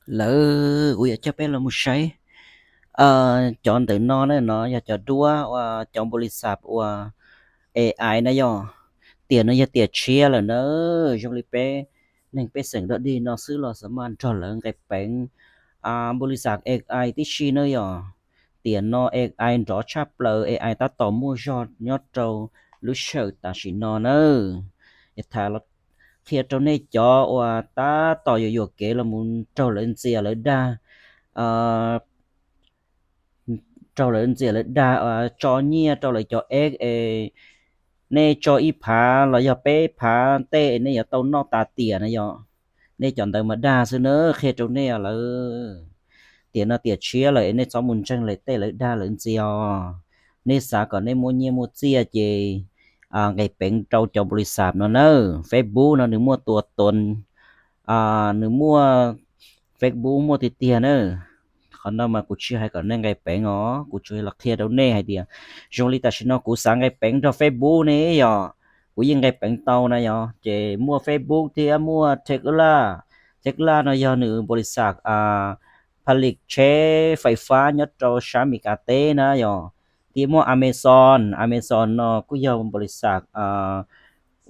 Lawm kuv yuav coj peb los mus saib cov ntawm no na, no yog cov duab uas cov npau li xas uas A I na yog. Tiam no yog tiam tshiab lawm na, zoo li peb neeg pej xeem dog dig no xwb los xav mas nrog lawv nqis peev npau li xas A I tib si na yog. Tiam no A I nrov tshaj plaws, A I tab tom muaj zog nyob rau lub sij hawm tam sim no na. Tham qhia rau nej cov uas tab tom yuam yuam kev los mus raug lawv ntxias lawv dag, raug lawv ntxias lawv dag tso nyiaj rau lawv cov ev es nej tso ib phav los yog peb phav tej es nej yuav tau noj tas tiam na yog. Nej cov ntawd mas dag xwb na, qhia rau nej lawm. Tiam no tiam tshiab lawm es nej txhob mus ntseeg lawv tej lawv dag lawv ntxias os. Nej xav kom nej muaj nyiaj muaj txiaj ces nqis peev rau cov npau li xas no na. Facebook no nws muaj tua tuas, nws muaj Facebook muaj tiag tiag na. Qhov no mas kuv tsis hais kom nej nqis peev os, kuv tsuas los qhia rau nej hais tias zoo li tam sim no kuv xav nqis peev nrog Facebook ne yog, kuv yeej nqis peev tau na yog. Ces muaj Facebook thiab muaj Tesla. Tesla no yog nws npau li xas pha li tsheb fais fab nyob rau sab Amelikas teb na yog. Thiab muaj Amazon, Amazon no kuj yog npau li xas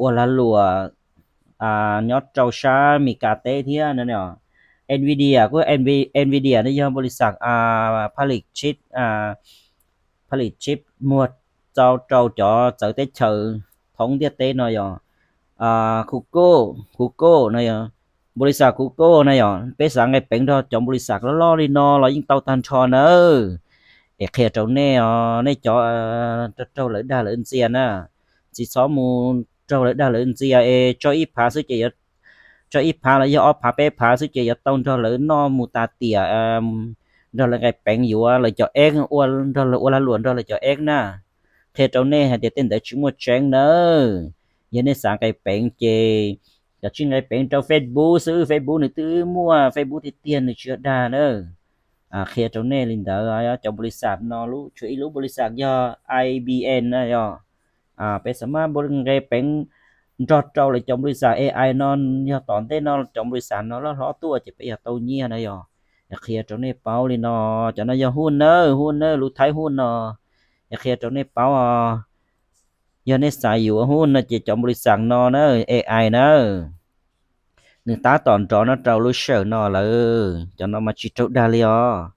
ua lag luam nyob rau sab Amelikas teb thiab. Nvidia kuj, Nvidia no yog npau li xas pha li chip, pha li chip muag tau rau cov txawv teb chaws thoob ntiaj teb no yog. Google, Google no yog, npau li xas Google na yog. Peb xav nqis peev nrog cov npau li xas loj loj li no los yeej tau tag nrho nawb. Es qhia rau nej os, nej cov raug lawv dag lawv ntxias na, tsis txhob mus raug lawv dag lawv ntxias es tso ib phav xwb ces, tso ib phav los yog ob phav peb phav xwb ces yuav tau nrog lawv noj mus tas tiam, nrog lawv nqis peev yuav lawv cov ev, nrog lawv ua lag luam nrog lawv cov ev na. Qhia rau nej hais tias tej ntawd tsis muaj tseeb nawb. Yog nej xav nqis peev ces kav tsij nqis peev rau Facebook xwb, Facebook nws twb muaj, Facebook tiag tiag nws tsis yog dag na. Qhia rau nej li ntawd, cov npau li xas no tshuav ib lub npau li xas yog I B M na yog. Peb xav mas nqis peev nrog rau lawv cov npau li xas A I no, yog tom ntej no cov npau li xas no loj hlob tuaj ces peb yog tau nyiaj na yog. Qhia rau nej paub li no, cov no yog huj nawb, huj nawb, lub thaib huj no. Es qhia rau nej paub os, yog nej xav yuav huj no ces cov npau li xas no na, A I na, nws tab tom nrov no rau lub sij hawm no lawm, cov no mas tsis raug dag li os.